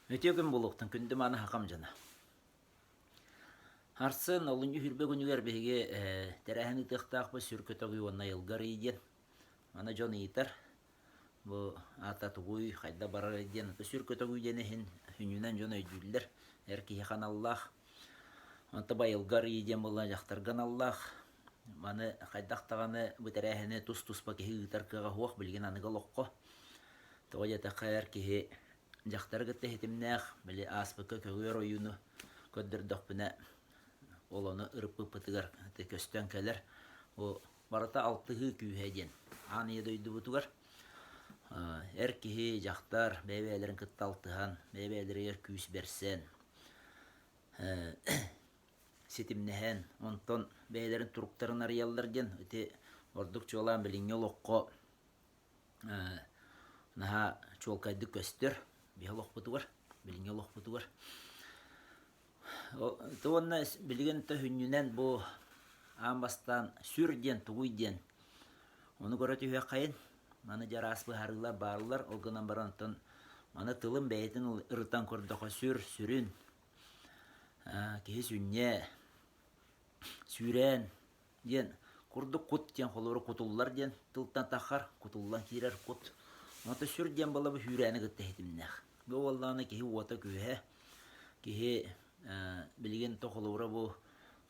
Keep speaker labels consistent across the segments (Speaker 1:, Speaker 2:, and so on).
Speaker 1: Үтүө күн буолуохтун, күндү мааны хакам дьоно. Арсен олунньу хүрбэ күнүгэр биһиги тэрээһин ыытыахтаахпыт сүр көтөҕүү уонна айылгы арыйыы диэн. Маны дьон ыйытар. Бу аата тугуй, хайда барарый диэн. Сүр көтөҕүү диэн иһин сүнньүнэн дьон өйдүүллэр. Эр киһиэхэ аналлаах. Онто байылгы арыйыы диэн буолла дьахтарга аналлаах. Маны хайдах даҕаны бу тэрээһини тус-туспа киһи ыытар кыаҕа суох билигин аныгы олоххо. Тоҕо диэтэххэ эр киһи дьахтары кытта ситимнээх, били ааспыкка көҕүөр ойууну көрдөрдөхпүнэ, ол ону ырыппыппытыгар көстөн кэлэр. Бу барыта алтыһыы күүһэ диэн аан ийэ дойдубутугар эр киһи, дьахтар бэйэ-бэйэлэрин кытта алтыһан, бэйэ-бэйэлэригэр күүс бэрсэн, ситимнэһэн, онтон бэйэлэрин туруктарын арыйаллар диэн ити ордук чуолаан билиҥҥи олоххо наһаа чуолкайдык көстөр биһи олохпутугар, билиҥҥи олохпутугар. Уонна билигин төһүнньүнэн бу аан бастаан сүр диэн тугуй диэн ону көрө түһүөххэйин. Маны дьэ араас быһаарыылар бааллар, ол гынан баран онтон маны тылын бэйэтин ырытан көрдөххө сүр, сүрүн, киһи сүнньэ, сүүрээн диэн курдук кут диэн холобура кутуллар диэн тылтан таххар, кутуллан киирэр кут. Онто сүр диэн буолла бу сүүрээни кытта ситимнээх. Бу буоллаҕына киһи уота-күүһэ, киһи билигин то холобура бу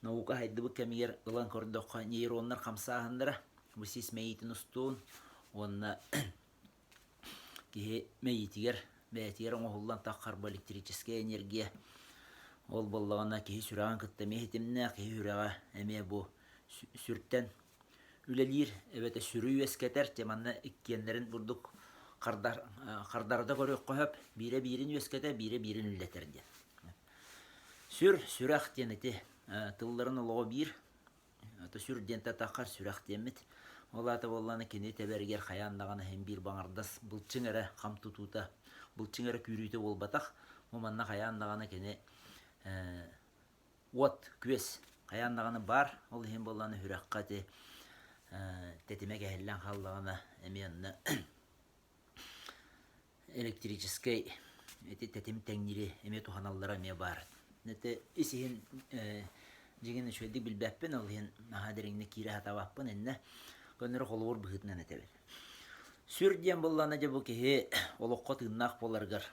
Speaker 1: наука сайдыбыт кэмигэр ылан көрдөххө нейроннар хамсааһыннара бу сис мэйиитин устуун уонна Киһи мэйиитигэр, бэйэтигэр оҥоһуллан таххар бу электрическэй энергия. Ол буоллаҕына киһи сүрэҕин кытта эмиэ ситимнээх, киһи сүрэҕэ эмиэ бу сүртэн үлэлиир эбэтэр сүрү үөскэтэр. Дьэ манна иккиэннэрин бурдук хардар, хардарыта көрүөххэ сөп. Биирэ биирин үөскэтэр, биирэ биирин үллэтэр диэн. Сүр, сүрэх диэн ити тылларын олоҕо биир. Ото сүр диэн татаххар сүрэх диэммит. Ол аата буоллаҕына кини тэбэригэр хайаан даҕаны иһин биир баҥардас былчыҥ эрэ хам тутуута, былчыҥ эрэ күүрүүтэ буолбатах. Бу манна хайаан даҕаны кини уот, күөс хайаан даҕаны баар. Ол иһин буоллаҕына сүрэххэ ити тэтимэ кэһиллэн хааллаҕына эмиэ онно электрическэй ити тэтим тэҥнири эмиэ туһаналлара эмиэ баар. Это ис иһин дьиҥин үчүгэйдик билбэппин, ол иһин наһаа дириҥник киирэ сатаабаппын иннэ көннөрү холобур быһыытынан этэбин. Сүр диэн буоллаҕына дьэ бу киһи олоххо тыыннаах буоларыгар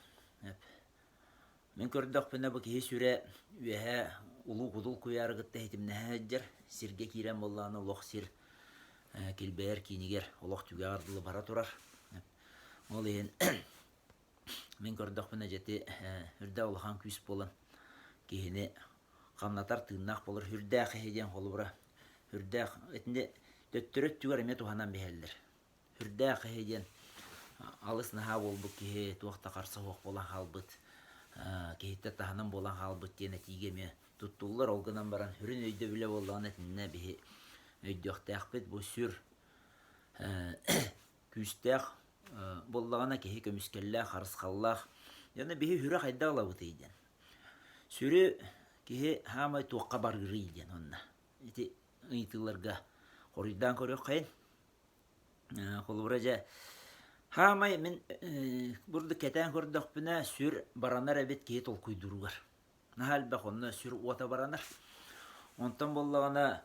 Speaker 1: мин көрдөхпүнэ бу киһи сүрэ үөһэ улуу кудул куйаары кытта ситимнэһэ сылдьар, сиргэ киирэн буоллаҕына олох сир килбэйэр киинигэр олох түгэҕэр дылы бара турар. Ол иһин мин көрдөхпүнэ дьэ ити үрдээх улахан күүс буолан киһини хамнатар тыыннаах буолар үрдээх киһи диэн холобура үрдээх итини төттөрү өттүгэр эмиэ туһанан биһэллэр. Үрдээх киһи диэн алыс наһаа буолбут киһи туох да харса суох буолан хаалбыт киһиттэн таһынан буолан хаалбыт диэн этиигэ эмиэ туттуллар. Ол гынан баран сүрүн өйдөбүлэ буоллаҕына итиннэ биһи өйдүөхтээхпит бу сүр күүстээх буоллаҕына киһи көмүскэллээх, харысхаллаах. Дьоно биһи сүрэ хайдах ылабытый диэн. Сүрү киһи хаамай туохха барыырый диэн онно. Ити ыйытыыларга хоруйдаан көрүөххэйин. Холобура дьэ хаамай мин бурдук кэтээн көрдөхпүнэ сүр баранар эбит киһи толкуйдууругар. Наһаа элбэх онно сүр уота баранар. Онтон буоллаҕына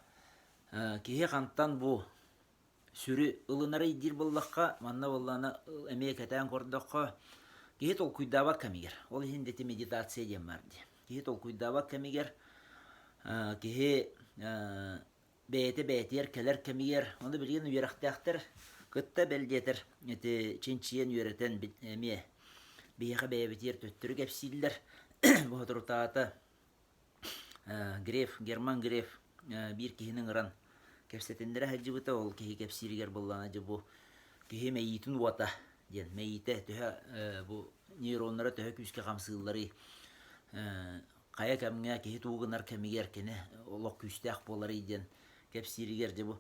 Speaker 1: киһи хантан бу Сүрү ылынарый диир буоллахха, манна буоллаҕына эмиэ кэтээн көрдөххө, киһи толкуйдаабат кэмигэр, ол иһин ити медитация диэн баар дии. Киһи толкуйдаабат кэмигэр, киһи бэйэтэ бэйэтигэр кэлэр кэмигэр, ону билигин үөрэхтээхтэр кытта бэл диэтэр ити чинчийэн үөрэтэн эмиэ биһиэхэ бэйэбитигэр төттөрү кэпсииллэр. Бу соторутааҕыта Греф, Герман Греф биир киһини ыҥыран кэпсэтиннэрэ сылдьыбыта. Ол киһи кэпсииригэр буоллаҕына дьэ бу киһи мэйиитин уота диэн мэйиитэ төһө бу нейроннара төһө күүскэ хамсыылларый хайа кэмҥэ киһи тугу гынар кэмигэр кини олох күүстээх буоларый диэн кэпсииригэр дьэ бу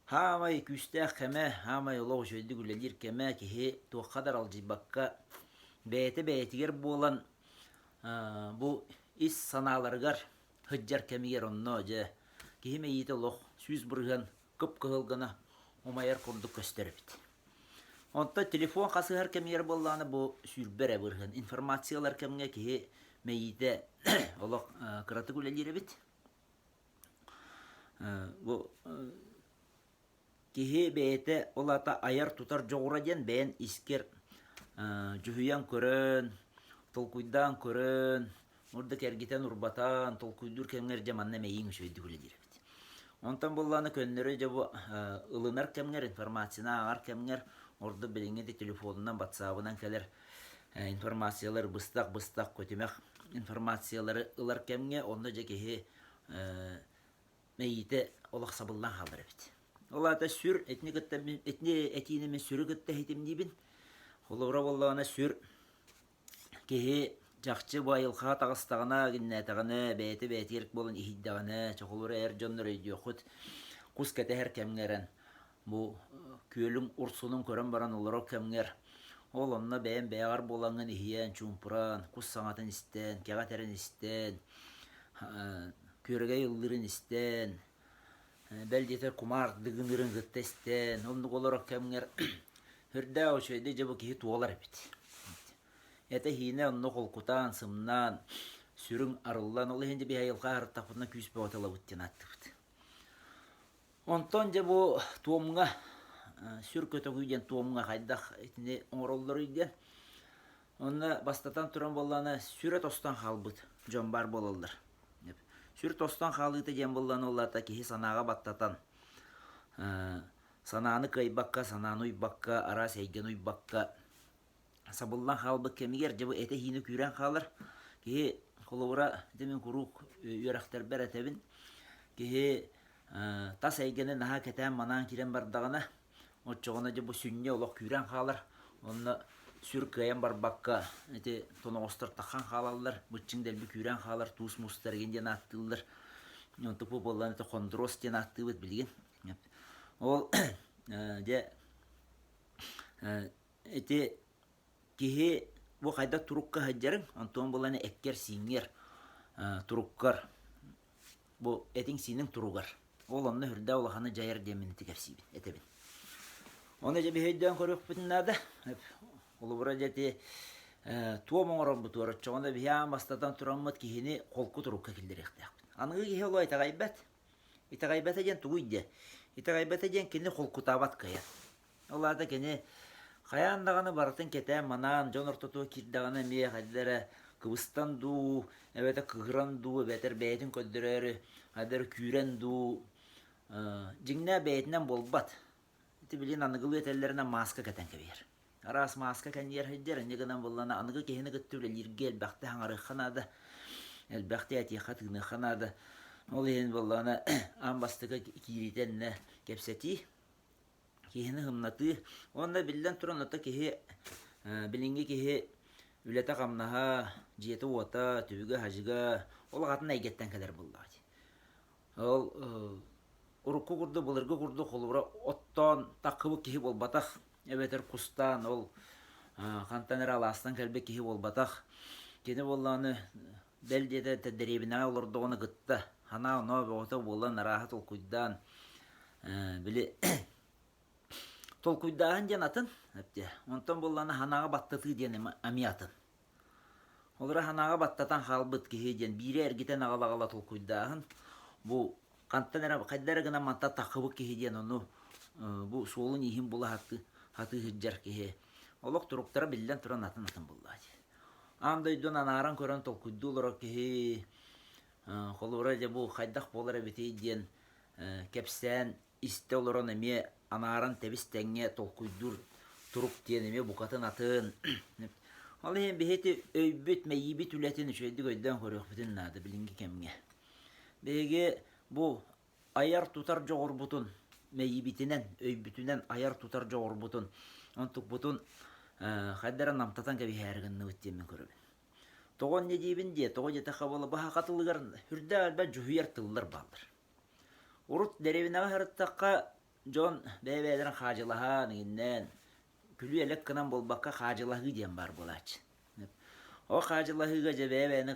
Speaker 1: Хаамай күүстээх кэмэ, хаамай олох үчүгэйдик үлэлиир кэмэ киһи туохха да аралдьыйбакка бэйэтэ бэйэтигэр буолан бу ис санааларыгар сылдьар кэмигэр онно дьэ киһи мэйиитэ олох 100% кып-кыһыл гына умайар курдук көстөр эбит. Онтон телефон хасыһар кэмигэр буоллаҕына бу 20 эрэ бырыһыан. Информация ылар кэмҥэ киһи мэйиитэ олох кыратык үлэлиир эбит. Бу Киһи бэйэтэ ол аата айар-тутар дьоҕура диэн бэйэн искэр дьүһүйэн көрөн, толкуйдаан көрөн, ордук эргитэн-урбатан, толкуйдуур кэмҥэр дьэ манна мэйииҥ үчүгэйдик үлэлиир эбит. Онтон буоллаҕына көннөрү дьэ бу ылынар кэмҥэр, информацияны ааҕар кэмҥэр, ордук билиҥҥи да телефонунан, батсаабынан кэлэр информациялар быстах-быстах көтүмэх информациялары ылар кэмҥэ, онно дьэ киһи мэйиитэ олох сабыллан хаалар эбит. Ол аата сүр итини кытта мин итини этиини мин сүрү кытта иһитимниибин. Холобура буоллаҕына сүр киһи чахчы бу айылҕаҕа таҕыстаҕына, гиннээтэҕинэ, бэйэтэ бэйэтигэр буолан иһийдэҕинэ, чохолура эр дьоннор өйдүөххүт, кус кэтэһэр кэмҥэ эрэн бу күөлүҥ урсунун көрөн баран олорор кэмҥэр ол онно бэйэм бэйэҕэр буолаҥҥын иһийэн, чуумпуран, кус саҥатын истэн, кэҕэ этэрин истэн, күөрэгэй ыллыырын истэн, бэл диэтэр кумаар дыгыныырын кытта истэн, оннук олорор кэмҥэр үрдээх үчүгэйдик дьэ бу киһи туолар эбит. Этэ-иһиинэ онно холкутаан, сымнаан, сүрүҥ арыллан, ол иһин дьэ биһи айылҕа аһарыттахпытына күүс бөҕөтө ылабыт диэн ааттыыбыт. Онтон дьэ бу туомҥа сүр көтөҕүү диэн туомҥа хайдах итини оҥороллоруй диэн. Онно бастатан туран буоллаҕына сүрэ тостон хаалбыт дьон баар буолаллар. Сүр тостон хаалыыта диэн буоллаҕына ол аата киһи санааҕа баттатан санааны кыайбакка, санааны уйбакка, араас эйгэни уйбакка сабыллан хаалбыт кэмигэр дьэ бу этэ-иһиини күүрэн хаалар. Киһи холобура ити мин куруук үөрэхтэрбэр этэбин киһи тас эйгэни наһаа кэтээн-манаан киирэн бардаҕына оччоҕуна дьэ бу сүнньэ олох күүрэн хаалар. Онно сүр кыайан барбакка ити тоноҕостор таххан хаалаллар, быччыҥ дэлби күүрэн хаалар, туус мустар игин диэн ааттыыллар. Онтук бу буоллаҕына ити хондроз диэн ааттыыбыт билигин. Ол дьэ Ити киһи бу хайдах турукка сылдьарыҥ, онтон булан эккэр-сииҥҥэр, туруккар, бу этиҥ-сииниҥ туругар. Ол онно үрдээх улаханы дьайар диэммин ити кэпсиибин, этэбин. Ону дьэ биһи өйдөөн көрүөхпүтүн наада. Холобура дьэ ити туом оҥорорбутугар оччоҕуна биһи аан бастатан тураммыт киһини холку турукка киллэриэхтээхпит. Аныгы киһи олоо итэҕэйбэт. Итэҕэйбэтэ диэн тугуй диэ? Итэҕэйбэтэ диэн кини холкутаабат кыайан. Ол аата кини хайаан даҕаны барытын кэтээн-манаан, дьон ортотугар киирдэҕинэ эмиэ хайда эрэ кыбыстан дуу, эбэтэр кыһыран дуу, эбэтэр бэйэтин көрдөрөөрү хайда эрэ күүрэн дуу, дьиҥнээх бэйэтинэн буолбат. Ити билигин аныгылыы этэллэринэн мааска кэтэн кэбиһэр. Араас мааска кэннигэр сылдьар, инньэ гынан буоллаҕына аныгы киһини кытта үлэлииргэ элбэхтэ саҥарыахха наада, элбэхтэ этиэххэ-тыыныахха наада. Ол иһин буоллаҕына аан бастакы киириитэ иннэ кэпсэтии. Киһини ымнатыы уонна биллэн туран ото киһи билиҥҥи киһи үлэтэ-хамнаһа, дьиэтэ-уота, түбүгэ-хадьыга ол атын эйгэттэн кэлэр буоллаҕа дии. Ол урукку курдук, былыргы курдук холобура оттоон таххыбыт киһи буолбатах, эбэтэр кустаан ол хантан эрэ алаастан кэлбит киһи буолбатах. Кини буоллаҕына бэл диэтэ дэриэбинэҕэ олордоҕуна кытта санаа-оноо бөҕөтө буолан арааһы толкуйдаан били толкуйдааһын диэн атын онтон буоллаҕына санааҕа баттатыы диэн эмиэ атын. Олоро санааҕа баттатан хаалбыт киһи диэн биири эргитэн аҕала-аҕала толкуйдааһын бу хантан эрэ хайда эрэ гынан мантан таххыбыт киһи диэн ону бу суолун-ииһин була сатыы сатыы сылдьар киһи олох туруктара биллэн туран атын-атын буоллаҕа дии. Аан дойдуну анааран көрөн толкуйдуу олорор киһи холобура дьэ бу хайдах буолар эбитий диэн кэпсээн истэ олорон эмиэ анааран тэбис-тэҥҥэ толкуйдуур турук диэн эмиэ букатын атын. Ол иһин биһи ити өйбүт, мэйиибит үлэтин үчүгэйдик өйдөөн көрүөхпүтүн наада билиҥҥи кэмҥэ. Биһиги бу айар-тутар дьоҕурбутун мэйиибитинэн, өйбүтүнэн айар-тутар дьоҕурбутун, онтукпутун хайда эрэ намтатан кэбиһээри гынныбыт диэммин көрөбүн. Тоҕо инньэ диибин диэ, тоҕо диэтэххэ буола баһаха тылыгар үрдээх элбэх дьүһүйэр тыллар бааллар. Урут дэриэбинэҕэ сырыттахха дьон бэйэ-бэйэлэрин хаадьылаһан, иҥиннээн, күлүү-элэк гынан буолбакка хаадьылаһыы диэн баар буолааччы. Ол хаадьылаһыыга дьэ бэйэ-бэйэни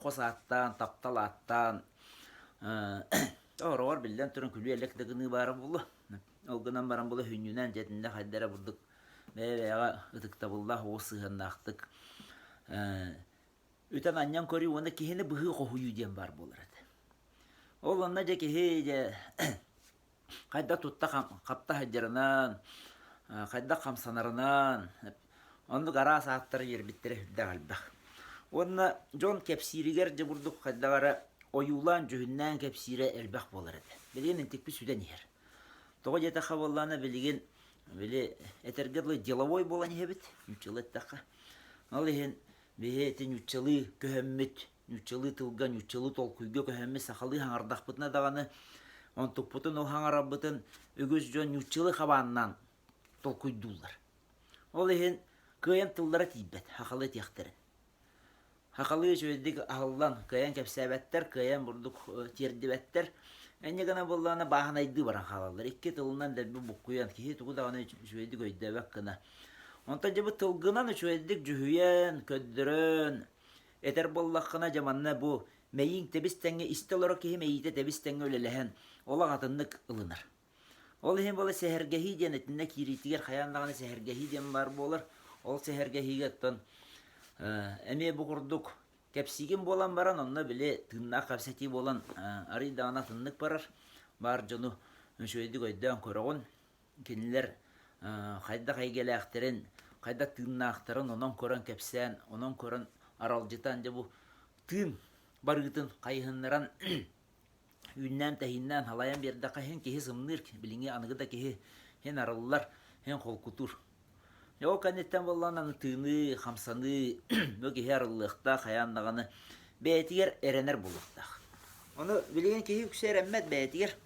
Speaker 1: хос ааттаан, таптал ааттаан, ороҕор биллэн туран күлүү-элэк да гыныы баара буолуо. Ол гынан баран була хүнньүнэн дьэтиннэ хайда эрэ бурдук. бэйэ-бэйэҕэ ытыктабыллаах оҕус сыһыаннаахтык үтэн-анньан көрүү уонна киһини быһыы хоһуйуу диэн баар буолар этэ. Ол онно дьэ киһи дьэ хайдах тутта хапта сылдьарынан, хайдах хамсанарынан оннук араас ааттары биэрбиттэрэ сүрдээх элбэх. Уонна дьон кэпсииригэр дьэ бурдук хайдах эрэ ойуулаан-дьүһүннээн кэпсиирэ элбэх буолар этэ. Билигин интикпит сүтэн иһэр. Тоҕо диэтэххэ буоллаҕына билигин били этэргэ дылы деловой буолан иһэбит, нууччалыы эттэххэ. Ол иһин биһи ити нууччалыы көһөммүт, нууччалыы тылга, нууччалыы толкуйга көһөммүт сахалыы хаҥардахпытына даҕаны онтукпутун ол хаҥарарбытын үгүс дьон нууччалыы хабааннаан толкуйдууллар. Ол иһин кыайан тыллара тиийбэт, сахалыы этиэхтэрин. Сахалыы үчүгэйдик аһыллан, кыайан кэпсээбэттэр, кыайан бурдук тиэрдибэттэр. Инньэ гынан буоллаҕына бааһынайдыы баран хаалаллар. Икки тылынан дэлби буккуйан, киһи тугу даҕаны үчүгэйдик өйдөөбөт гына. Онтон дьэ бу тылгынан үчүгэйдик дьүһүйэн, көрдөрөн, этэр буоллаххына, дьэ манна бу мэйииҥ тэбис-тэҥҥэ истэ олорор киһи мэйиитэ тэбис-тэҥҥэ үлэлэһэн, олох атыннык ылынар. Ол иһин буола сэһэргэһии диэн итиннэ киириитигэр хайаан даҕаны сэһэргэһии диэн баар буолар. Ол сэһэргэһиигэ оттон эмиэ бу курдук кэпсиигин буолан баран, онно били тыыннаах кэпсэтии буолан арыый даҕаны атыннык барар. Баар дьону үчүгэйдик өйдөөн көрөҕүн. Кинилэр хайдах эйгэлээхтэрин, хайдах тыыннаахтарын онон көрөн кэпсээн, онон көрөн аралдьытан, дьэ бу тыын барыытын хайыһыннаран үүннээн-тэһииннээн халайан биэрдэххэ иһин киһи сымныыр, билиҥҥи аныгы да киһи иһин арыллар, иһин холкутуур. Дьэ ол кэнниттэн буоллаҕына аны тыыныы, хамсаныы бу киһи арыллыахтаах, хайаан даҕаны бэйэтигэр эрэнэр буолуохтаах. Ону билигин киһи үксэ эрэммэт бэйэтигэр.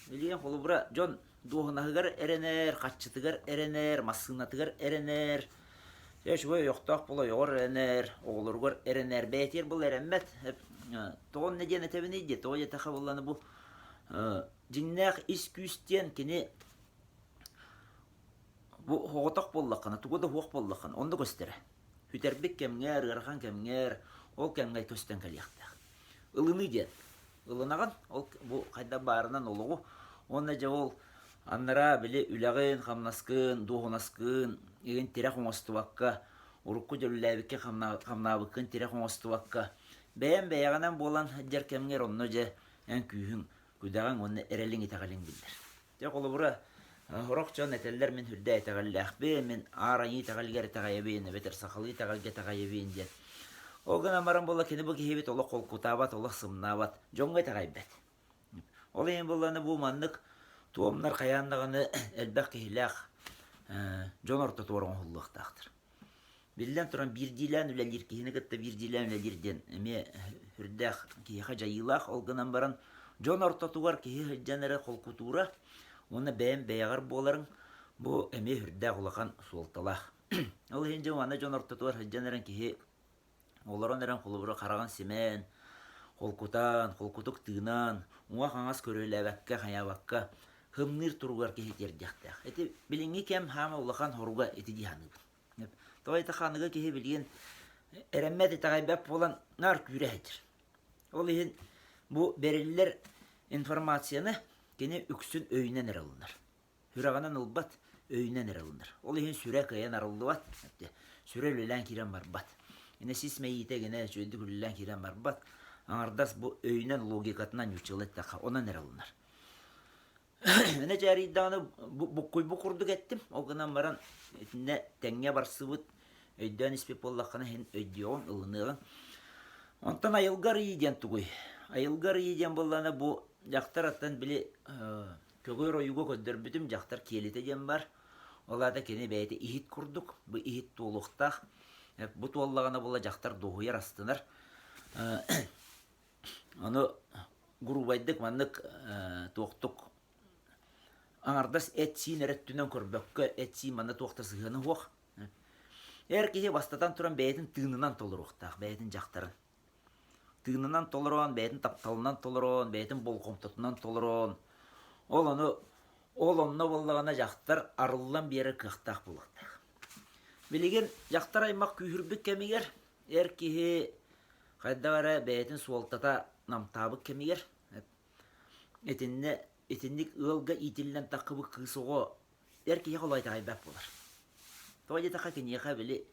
Speaker 1: Билигин холобура дьон дуоһунаһыгар эрэнэр, харчытыгар эрэнэр, массыынатыгар эрэнэр, дьэ үчүгэй ойохтоох буола ойоҕор эрэнэр, оҕолоругар эрэнэр, бэйэтигэр буола эрэммэт. Тоҕо иннэ диэн этэбиний диэ, тоҕо диэтэххэ буоллаҕына бу дьиҥнээх ис күүс диэн кини бу оҕотох буоллаххына, тугу да суох буоллаххына, онно көстөрө. Сүтэрбит кэмҥэр, ыарахан кэмҥэр, ол кэмҥэ көстөн кэлиэхтээх. Ылыныы диэн ылынаҕын, ол бу хайдах баарынан олоҕу уонна дьэ ол анараа били үлэҕин, хамнаскын, дуоһунаскын игин тирэх оҥостубакка, урукку дьөлүлээбиккэ хамнаабыккын тирэх оҥостубакка, бэйэм бэйэҕинэн буолан сылдьар кэмҥэр онно дьэ эн күүһүҥ, күдэҕиҥ уонна эрэлиҥ итэҕэлиҥ биллэр. Дьэ, холобура, сорох дьон этэллэр мин үрдэ итэҕэллээхпин, мин аар айыы итэҕэлигэр итэҕэйэбин, эбэтэр сахалыы итэҕэлгэ итэҕэйэбин диэн. Ол гынан баран буолла кини бу киһибит олох холкутаабат, олох сымнаабат, дьоҥҥо итэҕэйбэт. Ол иһин буоллаҕына бу маннык туомнар хайаан даҕаны элбэх киһилээх дьон ортотугар оҥоһуллуохтаахтар. Биллэн туран, биирдиилээн үлэлиир киһини кытта биирдиилээн үлэлиир диэн эмиэ сүрдээх киһиэхэ дьайыылаах. Ол гынан баран, дьон ортотугар киһи сылдьан эрэ холкутуура уонна бэйэм бэйэҕэр буоларыҥ бу эмиэ сүрдээх улахан суолталаах. Ол иһин дьэ манна дьон ортотугар сылдьан эрэн киһи олорон эрэн холобура хараҕын симээн, холкутаан, холкутук тыынан, уҥа-хаҥас көрүөлээбэккэ, хайаабакка һымныыр туругар киһи тиэрдиэхтээх. Ити билиҥҥи кэм хаама улахан хоруга ити дии саныыбын. Тоҕо диэтэххэ аныгы киһи билигин эрэммэт итэҕэйбэт буолан наар күүрэ сылдьар. Ол иһин бу бэриллэр информацияны кини үксүн өйүнэн эрэ ылынар. Сүрэҕинэн ылбат, өйүнэн эрэ ылынар. Ол иһин сүрэ кыайан арыллыбат, сүрэ үлэлээн киирэн барбат. Ини сис мэйиитэ гинэ үчүгэйдик үлэлээн киирэн барбат. Аҥардас бу өйүнэн логикатынан ньууччалыы эттэххэ онон эрэ ылынар. Аны дьаарыйдаҕына буккуйбут курдук эттим. Ол гынан баран итиннэ тэҥҥэ барсыбыт, өйдөөн испит буоллаххына иһин өйдүөҕүҥ, ылыныаҕыҥ. Онтон айылга арыйыы диэн тугуй? Айылга арыйыы диэн буоллаҕына бу дьахтар аттан били көҕүөр ойууга көрдөрбүтүм дьахтар киэлитэ диэн бар. Ол аата кини бэйэтэ иһит курдук, бу иһит туолуохтаах. Бу туоллаҕына була дьахтар дуоһуйар, астынар. Ону грубайдык маннык туохтук аҥардас эт-сиин эрэ өттүнэн көрбөккө, эт-сиин манна туох да сыһыана суох. Эр киһи бастатан туран бэйэтин тыынынан толоруохтаах, бэйэтин дьахтарын. Тыынынан толорон, бэйэтин тапталынан толорон, бэйэтин болҕомтотунан толорон, ол ону ол онно буоллаҕына дьахтар арыллан биэрэр кыахтаах буолуохтаах. Билигин дьахтар аймах күүһүрбүт кэмигэр эр киһи хайдах эрэ бэйэтин суолтата намтаабыт кэмигэр итиннэ итинник ыалга иитиллэн таххыбыт кыыс оҕо. эр киһиэхэ олох итэҕэйбэт буолар. Тоҕо диэтэххэ киниэхэ били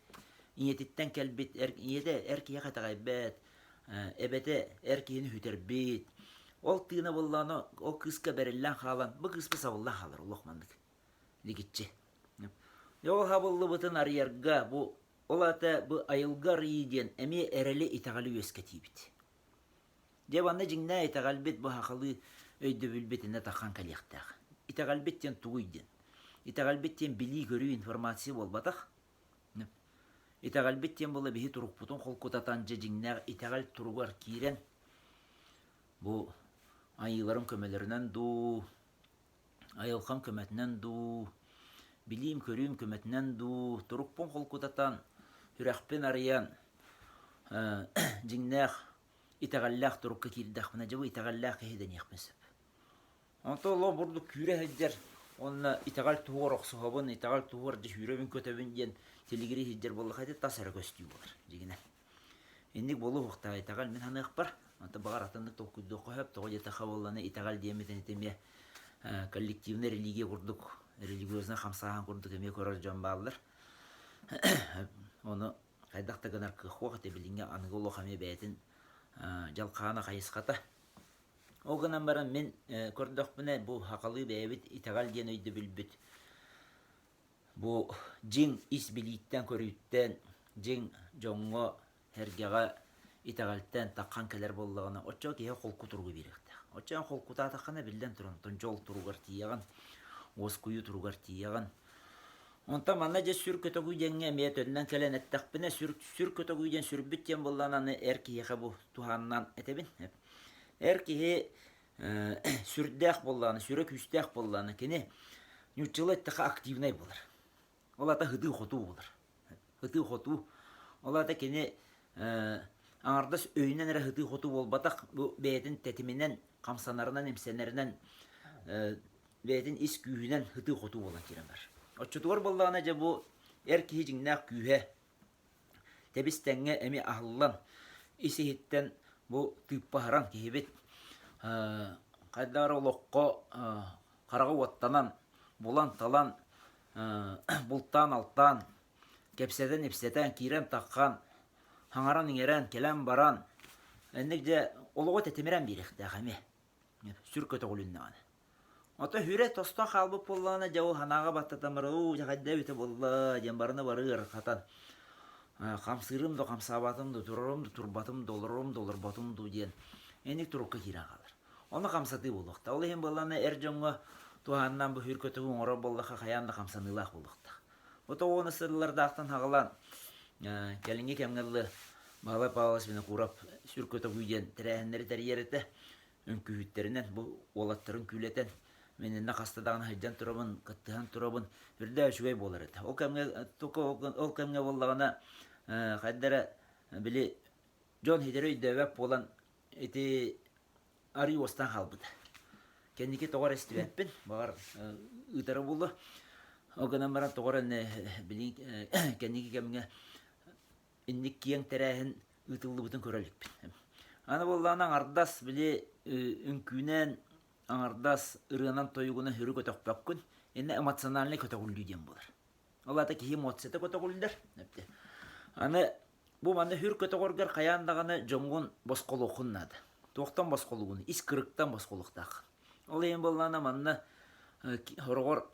Speaker 1: ийэтиттэн кэлбит эр ийэтэ эр киһиэхэ итэҕэйбэт, эбэтэ эр киһини сүтэрбит. Ол тыына буоллаҕына ол кыыска бэриллэн хаалан, бу кыыспыт сабыллан хаалар олох маннык лигиччи. Ол хабыллыбытын арыйарга бу ол аата бу айылга арыйыы диэн эмиэ эрэли итэҕэли үөскэтиибит. Дьэ манна дьиҥнээх итэҕэлбит бу сахалыы өйдөбүлбүт иннэ таххан кэлиэхтээх. Итэҕэлбит диэн тугуй диэн. Итэҕэлбит диэн билии-көрүү информация буолбатах. Итэҕэлбит диэн буолла биһи турукпутун холкутатан дьэ дьиҥнээх итэҕэл туругар киирэн бу айыыларым көмөлөрүнэн дуу, айылҕам көмөтүнэн дуу, билиим-көрүүм көмөтүнэн дуу, турукпун холкутатан, сүрэхпин арыйан, дьиҥнээх итэҕэллээх турукка киирдэхпинэ, дьэ бу итэҕэллээх киһи дэниэхпин сөп. Онтон олох бурдук күүрэ сылдьар уонна итэҕэл туһугар охсуһабын, итэҕэл туһугар дьэ сүүрэбин-көтөбүн диэн тилигирии сылдьар буоллахха ити тас эрэ көстүү буолар дьиҥинэн. Инник буолуохтаах итэҕэл мин саныахпар, онтон баҕар атыннык толкуйдуохха сөп, тоҕо диэтэххэ буоллаҕына итэҕэл диэммитин ити эмиэ коллективнай религия курдук, религиознай хамсааһын курдук эмиэ көрөр дьон бааллар. Ону хайдах да гынар кыах суох ити билиҥҥи аныгы олох эмиэ бэйэтин дьалхаана хайысхата. Ол гынан баран мин көрдөхпүнэ бу сахалыы бэйэбит итэҕэл диэн өйдөбүлбүт бу дьиҥ ис билииттэн-көрүүттэн, дьиҥ дьоҥҥо-сэргэҕэ итэҕэлтэн таххан кэлэр буоллаҕына, оччоҕо киһи холку туругу биэриэхтээх. Оччоҕо холкутаатаххына, биллэн туран, оттон дьол туругар тиийэҕин, уоскуйуу туругар тиийэҕин. Онтон манна дьэ сүр көтөгүү диэҥҥэ эмиэ төннөн кэлэн эттэхпинэ, сүр, сүр көтөгүү диэн сүрбүт диэн буоллаҕына аны эр киһиэхэ бу туһааннаан этэбин. Эр киһи сүрдээх буоллаҕына, сүрэ күүстээх буоллаҕына, кини нууччалыы эттэххэ активнай буолар. Ол аата һытыы-хотуу буолар. Һытыы-хотуу. Ол аата кини аҥардас өйүнэн эрэ һытыы-хотуу буолбатах, бу бэйэтин тэтиминэн, хамсанарынан, имсэнэринэн бэйэтин ис күүһүнэн һытыы-хотуу буолан киирэн барар. Оччотугар буоллаҕына дьэ бу эр киһи дьиҥнээх күүһэ тэбис-тэҥҥэ эмиэ аһыллан, ис-иһиттэн бу тыыппаһыран киһибит хайдах эрэ олоххо хараҕа уоттанан, булан-талан, бултаан-алтаан, кэпсэтэн-ипсэтэн, киирэн-таххан, хаҥаран-иҥэрэн, кэлэн-баран, инник дьэ олоҕу тэтимирэн биэриэхтээх эмиэ сүр көтөҕүлүннэҕинэ. Ото хүрэ тостон хаалбыт буоллаҕына, дьэ ол санааҕа баттатан баран, уу дьэ хайда эбитэ буолла диэн барыны бары ыарырҕатан, хамсыырым да хамсаабатым да, турарым да турбатым да, олорорум да олорботум дуу диэн инник турукка киирэн хаалар. Ону хамсатыы буолуохтаах. Ол иһин буоллаҕына эр дьоҥҥо туһааннаан бу хүр көтөҕү оҥорор буоллахха хайаан да хамсаныылаах буолуохтаах. Ото уону сыллардаахтан хаҕалаан кэлиҥҥи кэмҥэ дылы Баһылай Павлович Винокуров сүр көтөҕүү диэн тэрээһиннэри тэрийэр этэ. Үҥкүүһүттэринэн бу уолаттарын күүлэтэн мин иннэ хаста даҕаны сылдьан турабын, кыттыһан турабын. Үрдээ үчүгэй буолар этэ. Ол кэмҥэ ол кэмҥэ буоллаҕына хайда эрэ били дьон ситэри өйдөөбөт буолан ити арыы уостан хаалбыта. Кэнники тоҕо эрэ истибэппин, баҕар ыытара буолуо. Ол гынан баран тоҕо эрэ билигин кэнники кэмҥэ инник киэҥ тэрээһин ыытыллыбытын көрө иликпин. Аны буоллаҕына аҥардас били үҥкүүнэн, аҥардас ырыанан-тойугунан сүрү көтөхпөккүн, иннэ эмоциональнай көтөҕүллүү диэн буолар. Ол аата киһи эмоцията көтөҕүллэр. Аны бу манна сүр көтөҕөргөр хайаан даҕаны дьоҥҥун босхолуоххун наада. Туохтан босхолугун? Ис кырыктан босхолуохтааххын. Ол иһин буоллаҕына манна хороҕор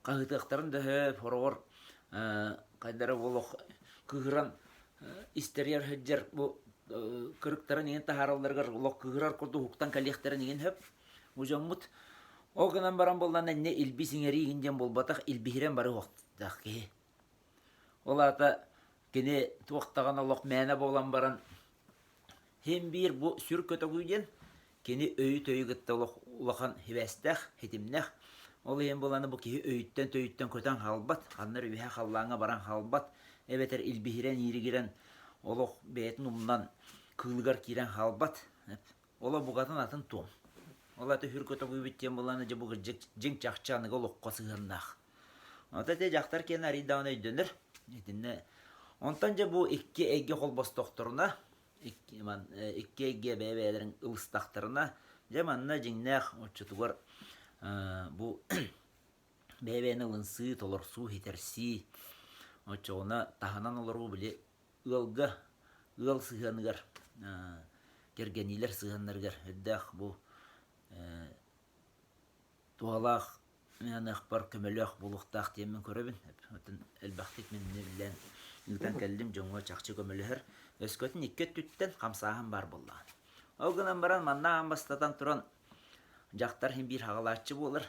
Speaker 1: хаһыытыахтарын да сөп, хороҕор хайдара буолуох кыыһыран истэригэр сылдьар бу кырыктарын иҥин таһааралларыгар олох кыыһырар курдук уһуктан кэлиэхтэрин иҥин сөп. Бу дьоммут ол гынан баран буоллаҕына инньэ илбис иҥэрии иҥин диэн буолбатах, илбиһирэн бары уһуктаах киһи. Ол аата кини туох даҕаны олох мээнэ буолан баран Син биир бу сүр көтөҕүү диэн кини өйү-төйү кытта олох улахан сибээстээх, ситимнээх. Ол иһин буолан бу киһи өйүттэн-төйүттэн көтөн хаалбат, ханна эрэ үөһэ халлааҥҥа баран хаалбат, эбэтэр илбиһирэн, ииригирэн олох бэйэтин умнан кыылыгар киирэн хаалбат. Оло букатын атын туом. Ол аты сүр көтөҕүүбүт диэн буолан дьэ бу кырдьык дьиҥ чахчы аныгы олоххо сыһыаннаах. Ото ити дьахтар киэн арыйдаҕына өйдөнөр. Итиннэ онтон дьэ бу икки эйгэ холбостохторуна, икки эйгэ бэйэ-бэйэлэрин ылыстахтарына, дьэ манна дьиҥнээх оччотугар бу Бэйэ-бэйэни ылынсыы, толорсуу, хитэрсии. Оччоҕуна таһынан олоруу били ыалга, ыал сыһыаныгар, кэргэниилэр сыһыаннарыгар үрдээх бу туһалаах аныахпар көмөлөөх буолуохтаах диэммин көрөбүн. Оттон элбэхтик мин үлэлээн ыытан кэллим, дьоҥҥо чахчы көмөлөһөр. Өскөтүн икки өттүттэн хамсааһын баар буоллаҕына. Ол гынан баран манна аан бастатан туран дьахтар иһин биир хаҕалааччы буолар.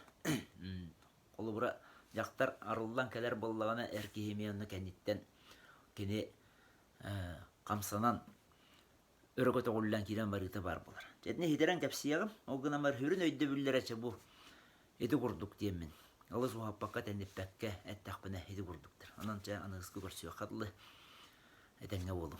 Speaker 1: Холобура, дьахтар арыллан кэлэр буоллаҕына, эр киһи эмиэ онно кэнниттэн кини хамсанан өрө көтөҕүллэн киирэн барыыта баар буолар. Дьэ, итини кэпсиэҕим. Ол гынан баран сүрүн өйдөбүллэрэ чэ бу ити курдук диэммин. Алыс уһаппакка, тэниппэккэ эттэхпинэ ити курдуктар. Онон чэ аныгыскы көрсүөххэ дылы этэҥҥэ буолуҥ.